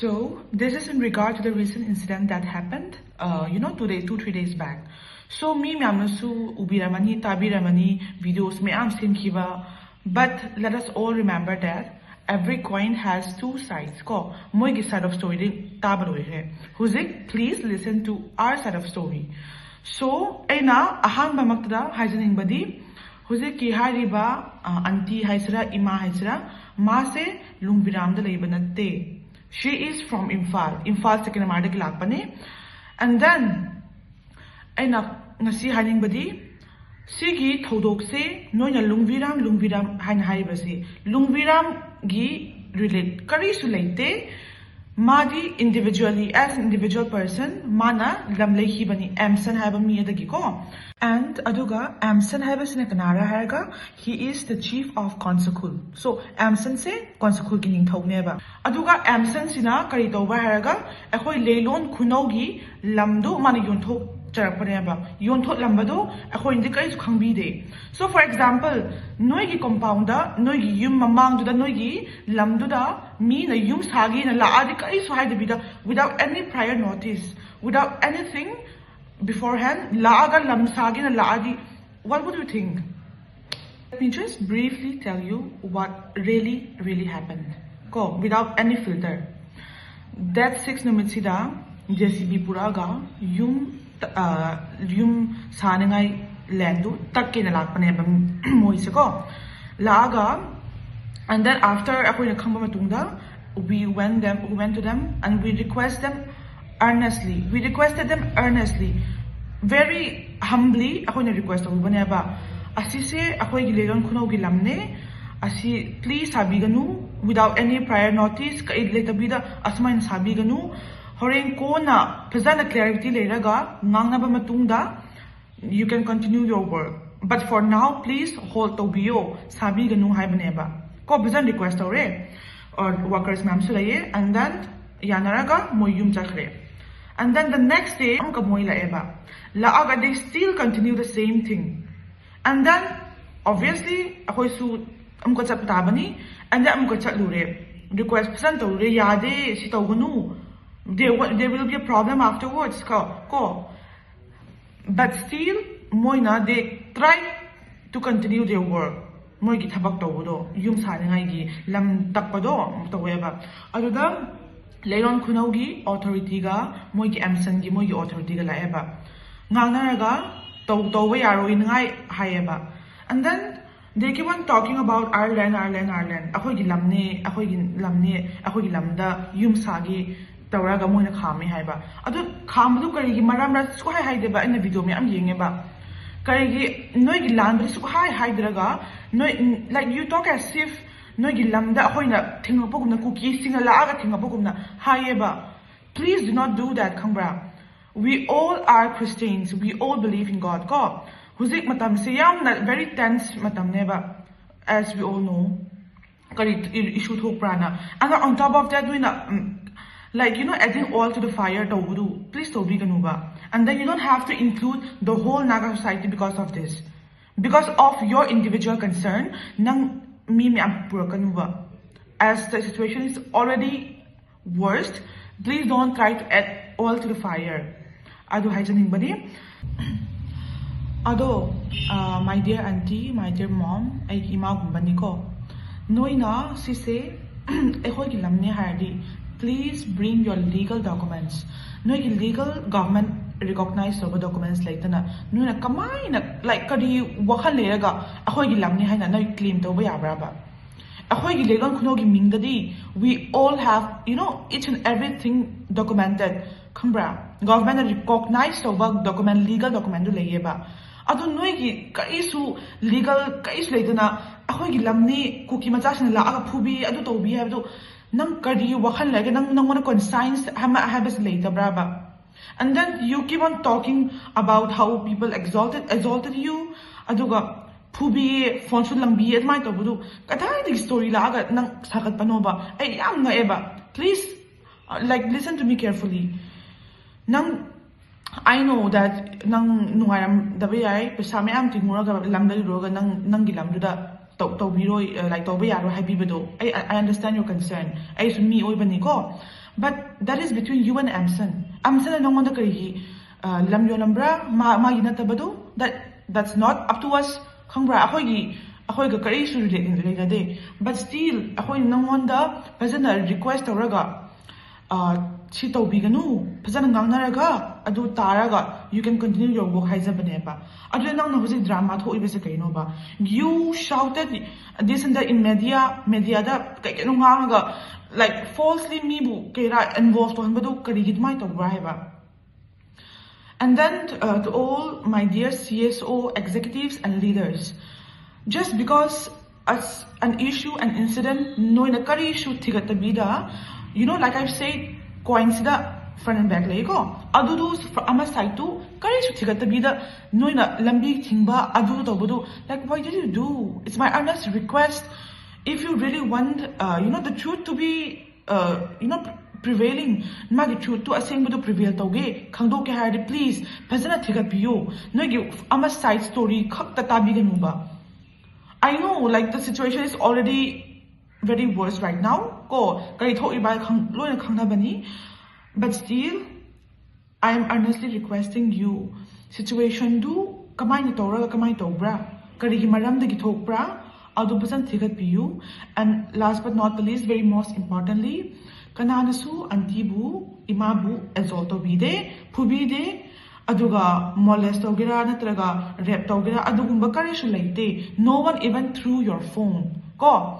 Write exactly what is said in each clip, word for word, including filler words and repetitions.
So, this is in regard to the recent incident that happened, uh, you know, two days, two, three days back. So, ꯃꯤ ꯃꯌꯥꯝꯅꯁꯨ ꯎꯕꯤꯔꯝꯃꯅꯤ, ꯇꯥꯕꯤꯔꯝꯃꯅꯤ, videos ꯃꯌꯥꯝ ꯁꯦꯝꯈꯤꯕ. But let us all remember that every coin has two sides ꯀꯣ, ꯃꯣꯏꯒꯤ side of story ꯗꯤ ꯇꯥꯕ ꯂꯣꯏꯈ꯭ꯔꯦ꯫ ꯍꯧꯖꯤꯛ, please listen to our side of story. So, ꯑꯩꯅ ꯑꯍꯥꯟꯕꯃꯛꯇꯗ ꯍꯥꯏꯖꯅꯤꯡꯕꯗꯤ, ꯍꯧꯖꯤꯛꯀꯤ ꯍꯥꯏꯔꯤꯕ, ꯑ, aunty ꯍꯥꯏꯁꯤꯔꯥ, ꯏꯃꯥ ꯍꯥꯏꯁꯤꯔꯥ, ꯃꯥꯁꯦ ꯂꯨꯡꯕꯤꯔꯥꯝꯗ ꯂꯩꯕ ꯅꯠꯇꯦ꯫ She is from Imphal. Imphal ꯁꯦꯀꯦꯟꯗꯃꯥꯔꯗꯒꯤ ꯂꯥꯛꯄꯅꯦ꯫ And then, ꯑꯩꯅ ꯉꯁꯤ ꯍꯥꯏꯅꯤꯡꯕꯗꯤ, ꯁꯤꯒꯤ ꯊꯧꯗꯣꯛꯁꯦ ꯅꯣꯏꯅ ꯂꯨꯡꯕꯤꯔꯥꯝ, ꯂꯨꯡꯕꯤꯔꯥꯝ ꯍꯥꯏꯅ ꯍꯥꯏꯔꯤꯕꯁꯤ, ꯂꯨꯡꯕꯤꯔꯥꯝꯒꯤ relate ꯀꯔꯤꯁꯨ ꯂꯩꯇꯦ꯫ ꯃꯥꯗꯤ individually, as individual person, ꯃꯥꯅ ꯂꯝ ꯂꯩꯈꯤꯕꯅꯤ, ꯑꯦꯝꯁꯟ ꯍꯥꯏꯕ ꯃꯤ ꯑꯗꯒꯤꯀꯣ꯫ And ꯑꯗꯨꯒ ꯑꯦꯝꯁꯟ ꯍꯥꯏꯕꯁꯤꯅ ꯀꯅꯥꯔ ꯍꯥꯏꯔꯒ, he is the chief of ꯀꯣꯟꯁꯈꯨꯜ꯫ So, ꯑꯦꯝꯁꯟꯁꯦ ꯀꯣꯟꯁꯈꯨꯜꯒꯤ ꯅꯤꯡꯊꯧꯅꯦꯕ꯫ ꯑꯗꯨꯒ ꯑꯦꯝꯁꯟꯁꯤꯅ ꯀꯔꯤ ꯇꯧꯕ꯭ꯔꯥ ꯍꯥꯏꯔꯒ, ꯑꯩꯈꯣꯏ ꯂꯩꯂꯣꯟ ꯈꯨꯅꯧꯒꯤ ꯂꯝꯗꯨ ꯃꯥꯅ ꯌꯣꯟꯊꯣꯛꯆꯔꯛꯄꯅꯦꯕ꯫ ꯌꯣꯟꯊꯣꯛꯂꯝꯕꯗꯣ ꯑꯩꯈꯣꯏꯅꯗꯤ ꯀꯔꯤꯁꯨ ꯈꯪꯕꯤꯗꯦ꯫ So, for example, ꯅꯣꯏꯒꯤ compound ꯗ, ꯅꯣꯏꯒꯤ ꯌꯨꯝ ꯃꯃꯥꯡꯗꯨꯗ, ꯅꯣꯏꯒꯤ ꯂꯝꯗꯨꯗ ꯃꯤꯅ ꯌꯨꯝ ꯁꯥꯒꯦꯅ ꯂꯥꯛꯑꯗꯤ, ꯀꯔꯤꯁꯨ ꯍꯥꯏꯗꯕꯤꯗ, without any prior notice, without anything beforehand, ꯂꯥꯛꯑꯒ ꯂꯝ ꯁꯥꯒꯦꯅ ꯂꯥꯛꯑꯗꯤ, what would you think? Let me just briefly tell you what really, really happened. ꯀꯣ, without any filter. Date six ꯅꯨꯃꯤꯠꯁꯤꯗ JCB ꯄꯨꯔꯛꯑꯒ ꯌꯨꯝ, ꯑ, ꯌꯨꯝ ꯁꯥꯅꯤꯡꯉꯥꯏ land ꯗꯨ ꯇꯛꯀꯦꯅ ꯂꯥꯛꯄꯅꯦꯕ ꯃꯣꯏꯁꯦ ꯀꯣ꯫ ꯂꯥꯛꯑꯒ, and then after ꯑꯩꯈꯣꯏꯅ ꯈꯪꯕ ꯃꯇꯨꯡꯗ, we went them, we went to them and we request them earnestly. We requested them earnestly. Very humbly ꯑꯩꯈꯣꯏꯅ request ꯇꯧꯔꯨꯕꯅꯦꯕ꯫ ꯑꯁꯤꯁꯦ ꯑꯩꯈꯣꯏꯒꯤ ꯂꯩꯂꯣꯟ ꯈꯨꯅꯧꯒꯤ ꯂꯝꯅꯦ, ꯑꯁꯤ please ꯁꯥꯕꯤꯒꯅꯨ, without any prior notice, ꯀꯔꯤ ꯂꯩꯇꯕꯤꯗ ꯑꯁꯨꯃꯥꯏꯅ ꯁꯥꯕꯤꯒꯅꯨ꯫ ꯍꯣꯔꯦꯟ ꯀꯣꯟꯅ ꯐꯖꯅ clarity ꯂꯩꯔꯒ ꯉꯥꯡꯅꯕ ꯃꯇꯨꯡꯗ you can continue your work, but for now please hold ꯇꯧꯕꯤꯌꯣ, ꯁꯥꯕꯤꯒꯅꯨ ꯍꯥꯏꯕꯅꯦꯕ ꯀꯣ꯫ ꯐꯖꯅ request ꯇꯧꯔꯦ, or workers ꯃꯌꯥꯝꯁꯨ ꯂꯩꯌꯦ, and then ꯌꯥꯅꯔꯒ ꯃꯣꯏ ꯌꯨꯝ ꯆꯠꯈ꯭ꯔꯦ꯫ And then the next day ꯑꯃꯨꯛꯀ ꯃꯣꯏ ꯂꯥꯛꯑꯦꯕ꯫ ꯂꯥꯛꯑꯒ they still continue the same thing. And then, obviously, ꯑꯩꯈꯣꯏꯁꯨ ꯑꯃꯨꯛꯀ ꯆꯠꯄ ꯇꯥꯕꯅꯤ, and then ꯑꯃꯨꯛꯀ ꯆꯠꯂꯨꯔꯦ꯫ request ꯐꯖꯅ ꯇꯧꯔꯦ, ꯌꯥꯗꯦ, ꯁꯤ ꯇꯧꯒꯅꯨ, there will be a problem afterwards ꯀꯣ ꯀꯣ but still ꯃꯣꯏꯅ they try to continue their work. ꯃꯣꯏꯒꯤ ꯊꯕꯛ ꯇꯧꯕꯗꯣ, ꯌꯨꯝ ꯁꯥꯅꯤꯡꯉꯥꯏꯒꯤ ꯂꯝ ꯇꯛꯄꯗꯣ ꯇꯧꯋꯦꯕ꯫ ꯑꯗꯨꯗ ꯂꯩꯔꯣꯟ ꯈꯨꯅꯧꯒꯤ authorityꯒ ꯃꯣꯏꯒꯤ ꯑꯦꯝꯁꯟꯒꯤ ꯃꯣꯏꯒꯤ authorityꯒ ꯂꯥꯛꯑꯦꯕ, ꯉꯥꯡꯅꯔꯒ ꯇꯧ ꯇꯧꯕ ꯌꯥꯔꯣꯏꯅꯉꯥꯏ ꯍꯥꯏꯌꯦꯕ꯫ And then they keep on talking about our land, our land, our land. ꯑꯩꯈꯣꯏꯒꯤ ꯂꯝꯅꯦ, ꯑꯩꯈꯣꯏꯒꯤ ꯂꯝꯅꯦ, ꯑꯩꯈꯣꯏꯒꯤ ꯂꯝꯗ ꯌꯨꯝ ꯁꯥꯒꯦ ꯇꯧꯔꯒ ꯃꯣꯏꯅ ꯈꯥꯝꯃꯦ ꯍꯥꯏꯕ꯫ ꯑꯗꯨ ꯈꯥꯝꯕꯗꯨ ꯀꯔꯤꯒꯤ ꯃꯔꯝꯔ ꯁꯨꯛꯍꯥꯏ ꯍꯥꯏꯗꯦꯕ꯫ ꯑꯩꯅ video ꯃꯌꯥꯝ ꯌꯦꯡꯉꯦꯕ꯫ ꯀꯔꯤꯒꯤ ꯅꯣꯏꯒꯤ ꯂꯥꯟꯕꯗꯤ ꯁꯨꯛꯍꯥꯏ ꯍꯥꯏꯗ꯭ꯔꯒ ꯅꯣꯏ, like, you talk as if ꯅꯣꯏꯒꯤ ꯂꯝꯗ ꯑꯩꯈꯣꯏꯅ ꯊꯤꯡꯉꯛꯄꯒꯨꯝꯅ, ꯀꯨꯀꯤꯁꯤꯡꯅ ꯂꯥꯛꯑꯒ ꯊꯤꯡꯉꯛꯄꯒꯨꯝꯅ ꯍꯥꯏꯌꯦꯕ꯫ Please do not do that, ꯈꯪꯕ꯭ꯔꯥ? We all are Christians, we all believe in God ꯀꯣ꯫ ꯍꯧꯖꯤꯛ ꯃꯇꯝꯁꯤ ꯌꯥꯝꯅ very tense ꯃꯇꯝꯅꯦꯕ, as we all know꯫ ꯀꯔꯤ issue ꯊꯣꯛꯄ꯭ꯔꯥꯅ? And on top of that ꯅꯣꯏꯅ, ꯎꯝ, like, you know, adding oil to the fire ꯇꯧꯕꯗꯨ please ꯇꯧꯕꯤꯒꯅꯨꯕ꯫ And then you don't have to include the whole Naga society because of this. Because of your individual concern, ꯅꯪ ꯃꯤ ꯃꯌꯥꯝ ꯄꯨꯔꯛꯀꯅꯨꯕ꯫ As the situation is already worst, please don't try to add oil to the fire. ꯑꯗꯨ ꯍꯥꯏꯖꯅꯤꯡꯕꯅꯤ꯫ ꯑꯗꯣ, uh, my dear aunty, my dear mom, ꯑꯩꯒꯤ ꯏꯃꯥꯒꯨꯝꯕꯅꯤꯀꯣ꯫ ꯅꯣꯏꯅ ꯁꯤꯁꯦ ꯑꯩꯈꯣꯏꯒꯤ ꯂꯝꯅꯦ ꯍꯥꯏꯔꯗꯤ, please bring your legal documents. ꯅꯣꯏꯒꯤ legal government recognize ꯇꯧꯕ documents ꯂꯩꯇꯅ ꯅꯣꯏꯅ ꯀꯃꯥꯏꯅ, like, ꯀꯔꯤ ꯋꯥꯈꯜ ꯂꯩꯔꯒ ꯑꯩꯈꯣꯏꯒꯤ ꯂꯝꯅꯦ ꯍꯥꯏꯅ ꯅꯣꯏ claim ꯇꯧꯕ ꯌꯥꯕ꯭ꯔꯥꯕ? ꯑꯩꯈꯣꯏꯒꯤ ꯂꯩꯔꯣꯟ ꯈꯨꯅꯧꯒꯤ ꯃꯤꯡꯗꯗꯤ we all have, you know, each and everything documented, ꯈꯪꯕ꯭ꯔꯥ? Governmentꯅ recognize ꯇꯧꯕ document, legal documentꯗꯨ ꯂꯩꯌꯦꯕ꯫ ꯑꯗꯨ ꯅꯣꯏꯒꯤ ꯀꯔꯤꯁꯨ legal ꯀꯔꯤꯁꯨ ꯂꯩꯇꯅ ꯑꯩꯈꯣꯏꯒꯤ ꯂꯝꯅꯤ, ꯀꯨꯀꯤ ꯃꯆꯥꯁꯤꯡꯅ ꯂꯥꯛꯑꯒ ꯐꯨꯕꯤ, ꯑꯗꯨ ꯇꯧꯕꯤ ꯍꯥꯏꯕꯗꯨ ꯅꯪ ꯀꯔꯤ ꯋꯥꯈꯜ ꯂꯩꯒꯦ? ꯅꯪ, ꯅꯪꯉꯣꯟꯗ conscience ꯑꯃ ꯍꯥꯏꯕꯁꯤ ꯂꯩꯇꯕ꯭ꯔꯥꯕ? And then you keep on talking about how people exalted, exalted you. ꯑꯗꯨꯒ ꯐꯨꯕꯤꯌꯦ, phoneꯁꯨ ꯂꯪꯕꯤꯌꯦ, ꯑꯗꯨꯃꯥꯏꯅ ꯇꯧꯕꯗꯨ ꯀꯗꯥꯏꯗꯒꯤ story ꯂꯥꯛꯑꯒ ꯅꯪ ꯁꯥꯒꯠꯄꯅꯣꯕ? ꯑꯩ ꯌꯥꯝ ꯉꯛꯑꯦꯕ꯫ Please, uh, like, listen to me carefully. ꯅꯪ, I know that ꯅꯪ ꯅꯨꯡꯉꯥꯏꯔꯝꯗꯕ ꯌꯥꯏ, ꯄꯩꯁꯥ ꯃꯌꯥꯝ ꯇꯤꯡꯉꯨꯔꯒ ꯂꯝ ꯂꯩꯔꯨꯔꯒ ꯅꯪ, ꯅꯪꯒꯤ ꯂꯝꯗꯨꯗ ꯇꯧꯕꯤꯔꯣꯏ, ꯂꯥꯏꯛ ꯇꯧꯕ ꯌꯥꯔꯣꯏ ꯍꯥꯏꯕꯤꯕꯗꯣ, ꯑꯩ, I understand your concern. ꯑꯩꯁꯨ ꯃꯤ ꯑꯣꯏꯕꯅꯤꯀꯣ. But that is between you and Amson. ꯑꯦꯝꯁꯟꯅ ꯅꯪꯉꯣꯟꯗ ꯀꯔꯤꯒꯤ ꯂꯝ ꯌꯣꯜꯂꯝꯕ꯭ꯔꯥ? ꯃꯥ ꯃꯥꯒꯤ ꯅꯠꯇꯕꯗꯨ, that that's not up to us. ꯈꯪꯕ꯭ꯔꯥ? ꯑꯩꯈꯣꯏꯒꯤ, ꯑꯩꯈꯣꯏꯒ ꯀꯔꯤꯁꯨ ꯔꯤꯂꯦꯠ ꯂꯩꯅꯗꯦ. But still ꯑꯩꯈꯣꯏꯅ ꯅꯪꯉꯣꯟꯗ ꯐꯖꯅ ꯔꯤꯀ꯭ꯋꯦꯁ ꯇꯧꯔꯒ, ꯁꯤ ꯇꯧꯕꯤꯒꯅꯨ, ꯐꯖꯅ ꯉꯥꯡꯅꯔꯒ ꯑꯗꯨ ꯇꯥꯔꯒ you can continue your work ꯍꯥꯏꯖꯕꯅꯦꯕ. ꯑꯗꯨꯗ ꯅꯪꯅ ꯍꯧꯖꯤꯛ ꯗ꯭ꯔꯃꯥ ꯊꯣꯛꯏꯕꯁꯦ ꯀꯩꯅꯣꯕ? You shouted this and that in media, ꯃꯦꯗꯤꯌꯥꯗ ꯀꯩ ꯀꯩꯅꯣ ꯉꯥꯡꯉꯒ, ꯂꯥꯏꯛ, ꯐꯣꯜꯁꯂꯤ ꯃꯤꯕꯨ ꯀꯩꯔꯥ ꯏꯟꯚꯣꯜꯚ ꯇꯧꯍꯟꯕꯗꯨ ꯀꯔꯤꯒꯤ ꯑꯗꯨꯃꯥꯏꯅ ꯇꯧꯕ꯭ꯔꯥ ꯍꯥꯏꯕ? And then uh, to all my dear C S O executives and leaders, just because as an issue, an incident, ꯅꯣꯏꯅ ꯀꯔꯤꯁꯨ ꯊꯤꯒꯠꯇꯕꯤꯗ, you know, like I've said, ꯀꯣꯏꯟꯁꯤꯗ front and back ꯂꯩꯀꯣ, ꯑꯗꯨꯗꯨ ꯑꯃ ꯁꯥꯏꯠꯇꯨ ꯀꯔꯤꯁꯨ ꯊꯤꯒꯠꯇꯕꯤꯗ ꯅꯣꯏꯅ ꯂꯝꯕꯤ ꯊꯤꯡꯕ ꯑꯗꯨ ꯇꯧꯕꯗꯨ, like, why did you do? It's my earnest request. If you really want, uh, you know, the truth to be, uh, you know, prevailing, ꯃꯥꯒꯤ ꯇ꯭ꯔꯨꯠꯇꯨ ꯑꯁꯦꯡꯕꯗꯨ ꯄ꯭ꯔꯤꯚꯦꯜ ꯇꯧꯒꯦ, ꯈꯪꯗꯣꯛꯀꯦ ꯍꯥꯏꯔꯗꯤ please ꯐꯖꯅ ꯊꯤꯒꯠꯄꯤꯌꯨ. ꯅꯣꯏꯒꯤ ꯑꯃ ꯁꯥꯏꯠ ꯁ꯭ꯇꯣꯔꯤ ꯈꯛꯇ ꯇꯥꯕꯤꯒꯅꯨꯕ. I know, like, the situation is already very worse right now ꯀꯣ, ꯀꯔꯤ ꯊꯣꯛꯏꯕ ꯈꯪ- ꯂꯣꯏꯅ ꯈꯪꯅꯕꯅꯤ. But still I am earnestly requesting you, ꯁꯤꯆꯨꯋꯦꯁꯟꯗꯨ ꯀꯃꯥꯏꯅ ꯇꯧꯔꯒ ꯀꯃꯥꯏꯅ ꯇꯧꯕ꯭ꯔꯥ, ꯀꯔꯤꯒꯤ ꯃꯔꯝꯗꯒꯤ ꯊꯣꯛꯄ꯭ꯔꯥ, ꯑꯗꯨ ꯐꯖꯅ ꯊꯤꯒꯠꯄꯤꯌꯨ. And last but not the least, very most importantly, ꯀꯅꯥꯅꯁꯨ ꯑꯟꯇꯤꯕꯨ, ꯏꯃꯥꯕꯨ ꯑꯦꯖꯣꯜ ꯇꯧꯕꯤꯗꯦ, ꯐꯨꯕꯤꯗꯦ, ꯑꯗꯨꯒ ꯃꯣꯂꯦꯁ ꯇꯧꯒꯦꯔꯥ ꯅꯠꯇ꯭ꯔꯒ ꯔꯦꯞ ꯇꯧꯒꯦꯔꯥ ꯑꯗꯨꯒꯨꯝꯕ ꯀꯔꯤꯁꯨ ꯂꯩꯇꯦ. No one even threw your phone ꯀꯣ.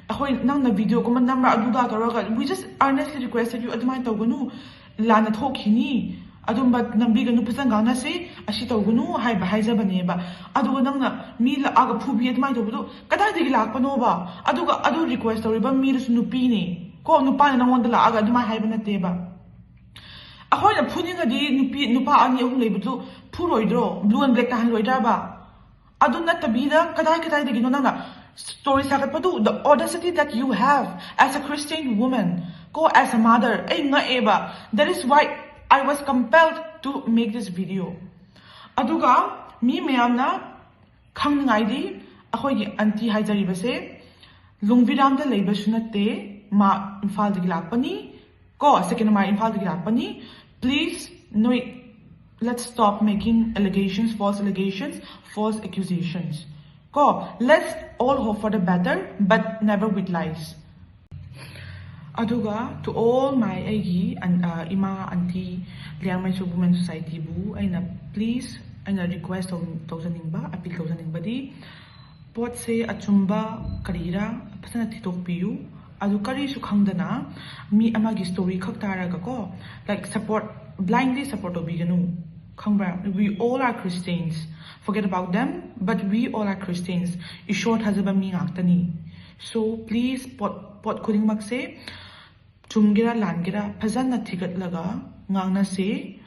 ꯑꯩꯈꯣꯏ ꯅꯪꯅ ꯚꯤꯗꯤꯑꯣꯒꯨꯝꯕ ꯅꯝꯕ꯭ꯔꯥ ꯑꯗꯨꯗ ꯇꯧꯔꯒ, we just earnestly requested you, ꯑꯗꯨꯃꯥꯏꯅ ꯇꯧꯒꯅꯨ, ꯂꯥꯟꯅ ꯊꯣꯛꯈꯤꯅꯤ, ꯑꯗꯨꯝꯕ ꯅꯝꯕꯤꯒꯅꯨ, ꯐꯖꯅ ꯉꯥꯡꯅꯁꯤ, ꯑꯁꯤ ꯇꯧꯒꯅꯨ ꯍꯥꯏꯕ ꯍꯥꯏꯖꯕꯅꯦꯕ. ꯑꯗꯨꯒ ꯅꯪꯅ ꯃꯤ ꯂꯥꯛꯑꯒ ꯐꯨꯕꯤ ꯑꯗꯨꯃꯥꯏꯅ ꯇꯧꯕꯗꯣ ꯀꯗꯥꯏꯗꯒꯤ ꯂꯥꯛꯄꯅꯣꯕ? ꯑꯗꯨꯒ ꯑꯗꯨ ꯔꯤꯀ꯭ꯋꯦꯁ ꯇꯧꯔꯤꯕ ꯃꯤꯗꯨꯁꯨ ꯅꯨꯄꯤꯅꯦ ꯀꯣ, ꯅꯨꯄꯥꯅ ꯅꯪꯉꯣꯟꯗ ꯂꯥꯛꯑꯒ ꯑꯗꯨꯃꯥꯏꯅ ꯍꯥꯏꯕ ꯅꯠꯇꯦꯕ. ꯑꯩꯈꯣꯏꯅ ꯐꯨꯅꯤꯡꯉꯗꯤ ꯅꯨꯄꯤ, ꯅꯨꯄꯥ ꯑꯅꯤ ꯑꯍꯨꯝ ꯂꯩꯕꯗꯨ ꯐꯨꯔꯣꯏꯗ꯭ꯔꯣ? ꯕ꯭ꯂꯨ ꯑꯦꯟ ꯕ꯭ꯂꯦꯛ ꯇꯥꯍꯜꯂꯣꯏꯗ꯭ꯔꯕ? ꯑꯗꯨ ꯅꯠꯇꯕꯤꯗ ꯀꯗꯥꯏ ꯀꯗꯥꯏꯗꯒꯤꯅꯣ ꯅꯪꯅ ꯁ꯭ꯇꯣꯔꯤ ꯁꯥꯒꯠꯄꯗꯨ? The audacity that you have as a Christian woman, ꯀꯣ, as a mother, ꯑꯩ ꯉꯛꯑꯦꯕ. That is why I was compelled to make this video. ꯑꯗꯨꯒ ꯃꯤ ꯃꯌꯥꯝꯅ ꯈꯪꯅꯤꯡꯉꯥꯏꯗꯤ, ꯑꯩꯈꯣꯏꯒꯤ ꯑꯟꯇꯤ ꯍꯥꯏꯖꯔꯤꯕꯁꯦ ꯂꯨꯡꯕꯤꯔꯥꯝꯗ ꯂꯩꯕꯁꯨ ꯅꯠꯇꯦ, ꯃꯥ ꯏꯝꯐꯥꯜꯗꯒꯤ ꯂꯥꯛꯄꯅꯤ ꯀꯣ, ꯁꯦꯀꯦꯟ ꯃꯥ ꯏꯝꯐꯥꯜꯗꯒꯤ ꯂꯥꯛꯄꯅꯤ꯫ Please, ꯅꯣꯏ, let's stop making allegations, false allegations, false accusations ꯀꯣ. Let's all hope for the better, but never with lies. ꯑꯗꯨꯒ to all my ꯑꯩꯒꯤ ꯑꯟ- ꯑ, ꯏꯃꯥ, ꯑꯟꯇꯤ, ꯂꯤꯌꯥꯡꯃꯩꯁꯨ Women Society ꯕꯨ ꯑꯩꯅ please, ꯑꯩꯅ request ꯇꯧ- ꯇꯧꯖꯅꯤꯡꯕ, appeal ꯇꯧꯖꯅꯤꯡꯕꯗꯤ, ꯄꯣꯠꯁꯦ ꯑꯆꯨꯝꯕ ꯀꯔꯤꯔꯥ ꯐꯖꯅ ꯊꯤꯗꯣꯛꯄꯤꯌꯨ꯫ ꯑꯗꯨ ꯀꯔꯤꯁꯨ ꯈꯪꯗꯅ ꯃꯤ ꯑꯃꯒꯤ story ꯈꯛ ꯇꯥꯔꯒ ꯀꯣ, like, support, blindly support ꯇꯧꯕꯤꯒꯅꯨ, ꯈꯪꯕ꯭ꯔꯥ? We all are Christians, forget about them, but we all are Christians. ꯏꯁꯣꯔ ꯊꯥꯖꯕ ꯃꯤ ꯉꯥꯛꯇꯅꯤ꯫ So please, ꯄꯣꯠ ꯄꯣꯠ ꯈꯨꯗꯤꯡꯃꯛꯁꯦ ꯆꯨꯝꯒꯦꯔꯥ ꯂꯥꯟꯒꯦꯔꯥ ꯐꯖꯅ ꯊꯤꯒꯠꯂꯒ ꯉꯥꯡꯅꯁꯦ꯫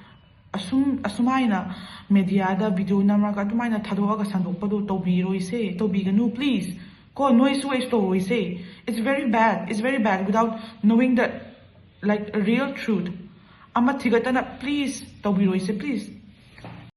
ꯑꯁꯨꯝ ꯑꯁꯨꯃꯥꯏꯅ media ꯗ video ꯅꯝꯃꯒ ꯑꯗꯨꯃꯥꯏꯅ ꯊꯥꯗꯣꯛꯑꯒ ꯁꯟꯗꯣꯛꯄꯗꯣ ꯇꯧꯕꯤꯔꯣꯏꯁꯦ, ꯇꯧꯕꯤꯒꯅꯨ please ꯀꯣ. Noise waste ꯇꯧꯔꯣꯏꯁꯦ. It's very bad, it's very bad without knowing the, like, real truth. ꯑꯃ ꯊꯤꯒꯠꯇꯅ please ꯇꯧꯕꯤꯔꯣꯏꯁꯦ, please.